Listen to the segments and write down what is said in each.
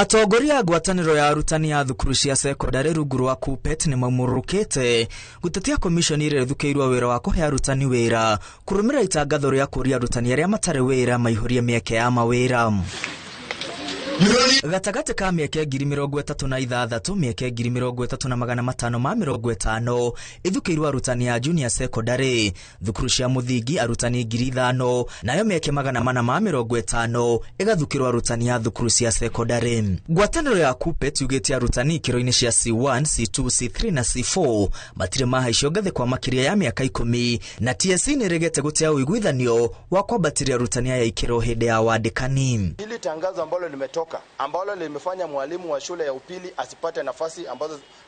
Atongoria a ngwatanĩro ya arutani a thukuru cia cekondarĩ rungu rwa KUPPET nĩ maumũrũrũkĩte gũtetia komishoni ĩrĩa ĩthukĩirwo wĩra wa kũhe arutani wĩra kũrũmĩrĩra itangatho rĩa kũria arutani arĩa matarĩ wĩra maihũrie mĩeke ya mawĩra. Gatagatĩ ka mĩeke 36,000, mĩeke 30,550 ĩthukĩirwo arutani a junior secondary, thukuru cia mũthingi arutani 5,000, nayo mĩeke 450 ĩgathukĩrwo arutani a thukuru cia secondary. Ngwatanĩro ya KUPPET yugĩte arutani ikĩro-inĩ cia C1, C2, C3 na C4 matirĩ mahaicio ngathĩ kwa makĩria ya mĩaka 10, na TSC nĩ ĩregete gũtea ũiguithanio wa kwambatĩria arutani aya ikĩro hĩndĩ ya wandĩkani. Hili tangazo ambalo limetoka ambalo limefanya mwalimu wa shule ya upili asipate nafasi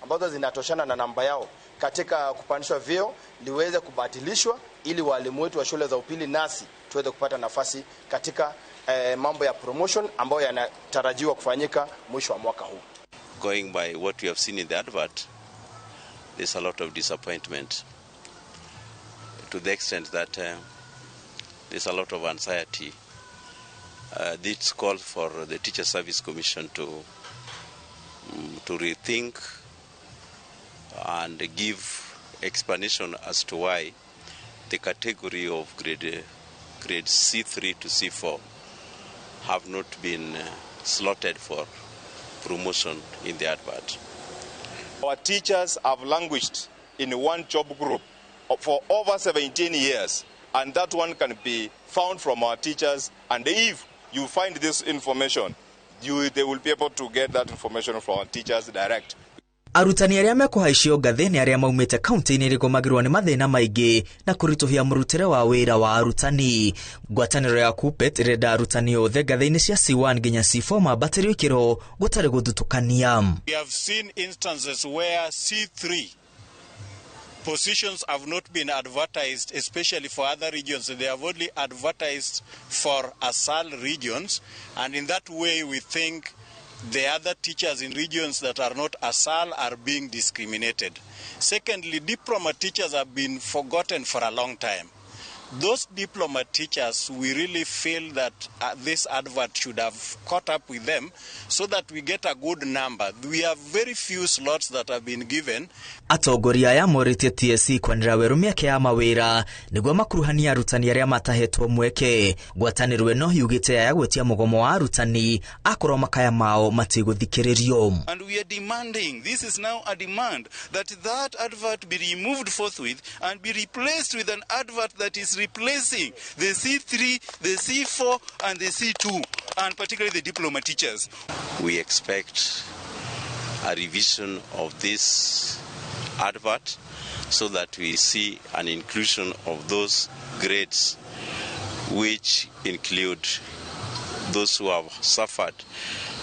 ambazo zinatoshana na namba yao katika kupandishwa vyeo liweze kubatilishwa ili walimu wetu wa shule za upili nasi tuweze kupata nafasi katika mambo ya promotion ambayo yanatarajiwa kufanyika mwisho wa mwaka huu. Going by what we have seen in the advert, there's a lot of disappointment to the extent that there's a lot of anxiety. This calls for the Teacher Service Commission to rethink and give explanation as to why the category of grade C3 to C4 have not been slotted for promotion in the advert. Our teachers have languished in one job group for over 17 years, and that one can be found from our teachers. And if you find this information, they will be able to get that information from our teachers direct. Arutani arĩa mekũhaicio ngathĩ nĩ arĩa maumĩte kaunti-inĩ irĩgũmagĩrwo nĩ mathĩna maingĩ na kũritũhia mũrutĩre wa wĩra wa arutani. Ngwatanĩro ya KUPPET ĩrenda arutani othe ngathĩ-inĩ cia C1 nginya C4 mambatĩrio ikĩro gũtarĩ gũthutũkania. We have seen instances where C3 positions have not been advertised, especially for other regions. They have only advertised for ASAL regions, and in that way we think the other teachers in regions that are not ASAL are being discriminated. Secondly, diploma teachers have been forgotten for a long time. Those diploma teachers, we really feel that this advert should have caught up with them so that we get a good number. We have very few slots that have been given. Atongoria aya morĩtie TSC kwanĩrĩra werũ mĩeke ya mawĩra nĩguo makuruhanie arutani arĩa matahetwo mweke. Ngwatanĩro ĩno yugĩte aya gwĩtia mũgomo wa arutani akorwo makaya mao matigũthikĩrĩrio. And we are demanding, this is now a demand, that that advert be removed forthwith and be replaced with an advert that is replacing the C3, the C4 and the C2, and particularly the diploma teachers. We expect a revision of this advert so that we see an inclusion of those grades which include those who have suffered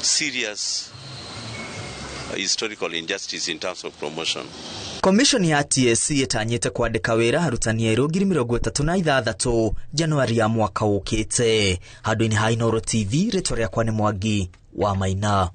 serious historical injustice in terms of promotion. Commission ya TSC ĩtanyĩte kwandĩka wĩra arutani erũ 36,000 Januari ya mwaka ũkĩte. Handũ-inĩ ha Inooro TV, rĩtwa rĩakwa nĩ Mwangi wa Maina.